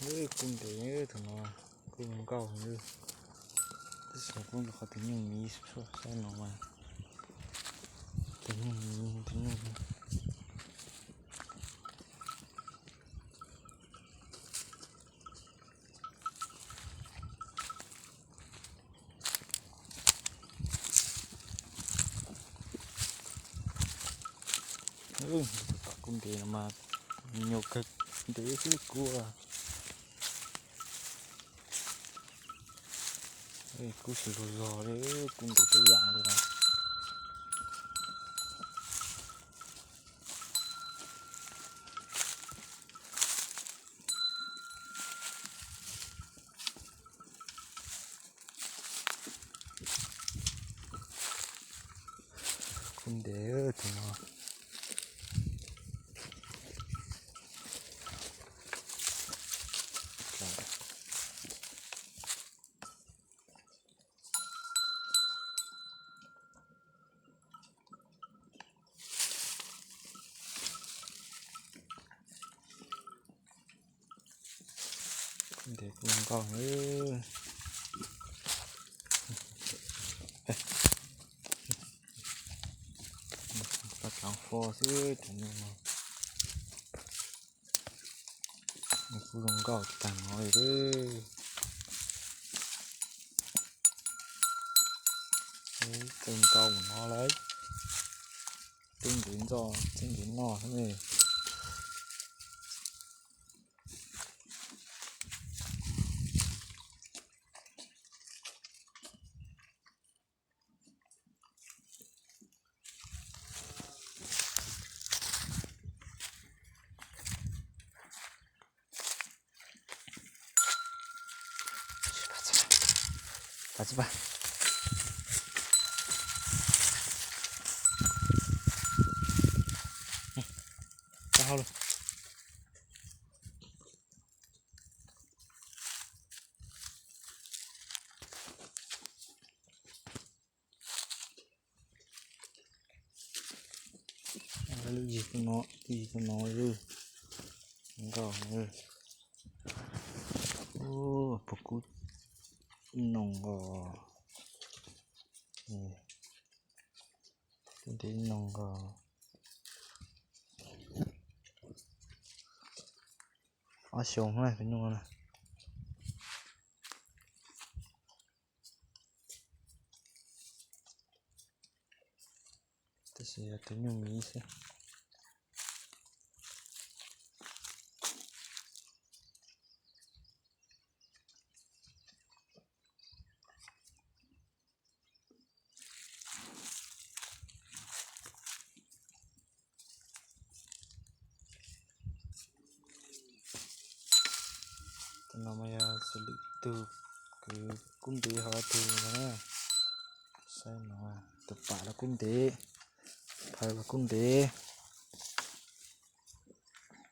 Kub ntev, tus no kub zoo nkauj heev. Tab sis kub qhov tus nyuj miv saib no mas, tus nyuj miv, tus nyuj Tus tom kub ntev no mas nyuaj kawg, ntev xwb kub. Kub tsis lug zog li, kub ntev tej yam li. Kub ntev tus no. Kub ntev kub zoo nkauj. Paj tsaav fo xwb cov nyuj no. Kub zoo nkauj tag no li. Txeej ntau mus no lawm. Txeej nkev ntxo, txeej nkev noj xwb ne. Lub yig no, yig no nkauj. Puag kub noog os. Kub ntev noog os. Ob xyoos na tus nyuj na. Tab sis yog tus nyuj miv xwb. Tus no mas yog xws li tug kwv kub ntev hov tug no na. Saib no, tus pam los kub ntev, phaws los kub ntev.